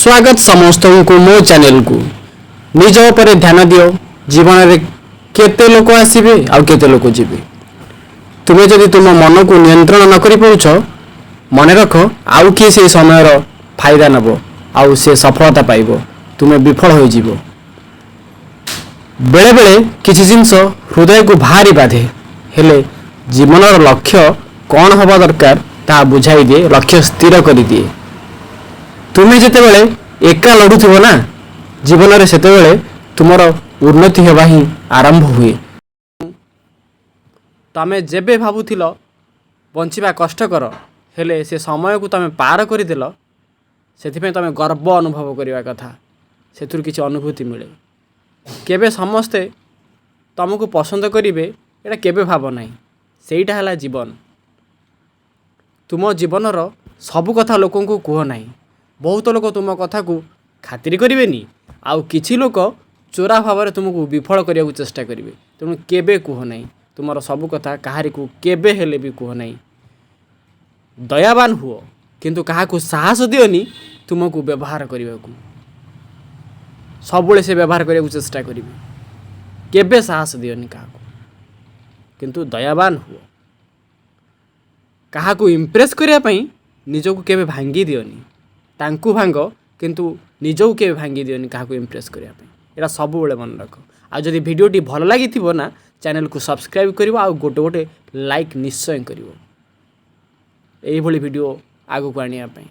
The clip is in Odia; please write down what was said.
ସ୍ୱାଗତ ସମସ୍ତଙ୍କୁ ମୋ ଚ୍ୟାନେଲକୁ। ନିଜ ଉପରେ ଧ୍ୟାନ ଦିଅ। ଜୀବନରେ କେତେ ଲୋକ ଆସିବେ ଆଉ କେତେ ଲୋକ ଯିବେ। ତୁମେ ଯଦି ତୁମ ମନକୁ ନିୟନ୍ତ୍ରଣ ନ କରିପାରୁଛ, ମନେ ରଖ, ଆଉ କିଏ ସେଇ ସମୟର ଫାଇଦା ନେବ ଆଉ ସେ ସଫଳତା ପାଇବ, ତୁମେ ବିଫଳ ହୋଇଯିବ। ବେଳେବେଳେ କିଛି ଜିନିଷ ହୃଦୟକୁ ଭାରି ବାଧେ, ହେଲେ ଜୀବନର ଲକ୍ଷ୍ୟ କ'ଣ ହେବା ଦରକାର ତାହା ବୁଝାଇ ଦିଏ, ଲକ୍ଷ୍ୟ ସ୍ଥିର କରିଦିଏ। ତୁମେ ଯେତେବେଳେ ଏକା ଲଢ଼ୁଥିବ ନା ଜୀବନରେ, ସେତେବେଳେ ତୁମର ଉନ୍ନତି ହେବା ହିଁ ଆରମ୍ଭ ହୁଏ। ତମେ ଯେବେ ଭାବୁଥିଲ ବଞ୍ଚିବା କଷ୍ଟକର, ହେଲେ ସେ ସମୟକୁ ତମେ ପାର କରିଦେଲ। ସେଥିପାଇଁ ତମେ ଗର୍ବ ଅନୁଭବ କରିବା କଥା। ସେଥିରୁ କିଛି ଅନୁଭୂତି ମିଳେ। କେବେ ସମସ୍ତେ ତମକୁ ପସନ୍ଦ କରିବେ, ଏଇଟା କେବେ ଭାବ ନାହିଁ। ସେଇଟା ହେଲା ଜୀବନ। ତୁମ ଜୀବନର ସବୁ କଥା ଲୋକଙ୍କୁ କୁହ ନାହିଁ। ବହୁତ ଲୋକ ତୁମ କଥାକୁ ଖାତିର କରିବେନି ଆଉ କିଛି ଲୋକ ଚୋରା ଭାବରେ ତୁମକୁ ବିଫଳ କରିବାକୁ ଚେଷ୍ଟା କରିବେ। ତେଣୁ କେବେ କୁହ ନାହିଁ ତୁମର ସବୁ କଥା, କାହାରିକୁ କେବେ ହେଲେ ବି କୁହ ନାହିଁ। ଦୟାବାନ ହୁଅ, କିନ୍ତୁ କାହାକୁ ସାହସ ଦିଅନି ତୁମକୁ ବ୍ୟବହାର କରିବାକୁ। ସବୁବେଳେ ସେ ବ୍ୟବହାର କରିବାକୁ ଚେଷ୍ଟା କରିବେ। କେବେ ସାହସ ଦିଅନି କାହାକୁ, କିନ୍ତୁ ଦୟାବାନ ହୁଅ। କାହାକୁ ଇମ୍ପ୍ରେସ୍ କରିବା ପାଇଁ ନିଜକୁ କେବେ ଭାଙ୍ଗି ଦିଅନି। ତାଙ୍କୁ ଭାଙ୍ଗ, କିନ୍ତୁ ନିଜକୁ କେବେ ଭାଙ୍ଗି ଦିଅନି କାହାକୁ ଇମ୍ପ୍ରେସ୍ କରିବା ପାଇଁ। ଏଇଟା ସବୁବେଳେ ମନେ ରଖ। ଆଉ ଯଦି ଭିଡ଼ିଓଟି ଭଲ ଲାଗିଥିବ ନା, ଚ୍ୟାନେଲକୁ ସବସ୍କ୍ରାଇବ୍ କରିବ ଆଉ ଗୋଟେ ଗୋଟେ ଲାଇକ୍ ନିଶ୍ଚୟ କରିବ, ଏଇଭଳି ଭିଡ଼ିଓ ଆଗକୁ ଆଣିବା ପାଇଁ।